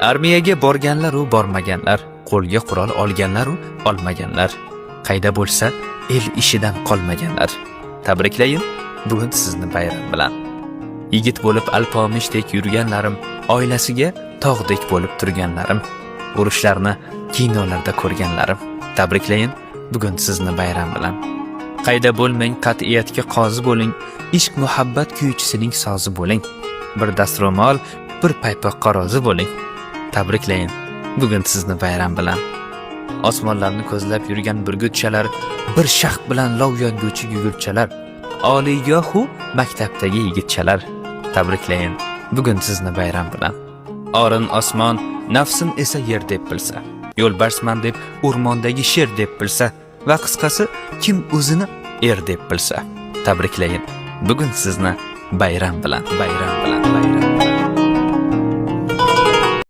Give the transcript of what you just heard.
Armiyaga borganlar u bormaganlar, qo'lga qurol olganlar u olmaganlar, qayda bo'lsa el ishidan qolmaganlar. Tabriklayin bugun sizni bayram bilan. Yigit bo'lib alpomishdek yurganlarim, oilasiga tog'dek bo'lib turganlarim, urushlarni kinolarda ko'rganlarim. Tabriklayin bugun sizni bayram bilan. Qayda bo'lmang, qat'iyatga qozi bo'ling, ishq muhabbat kuychisining sozi bo'ling. Bir dastro'mol, bir paypoqqa rozi bo'ling. Tabriklayin bugun sizni bayram bilan. Osmonlarni ko'zlab yurgan burgutchalar, bir shaxt bilan lov yonguvchi gugurtchalar, oliygohu maktabdagi yigitchalar. Tabriklayin bugun sizni bayram bilan. Orin osmon, nafsin esa yer deb bilsa, yo'lbarsman deb o'rmondagi sher deb bilsa va qisqasi kim o'zini er deb bilsa. Tabriklayin bugun sizni bayram bilan, bayram bilan, bayram.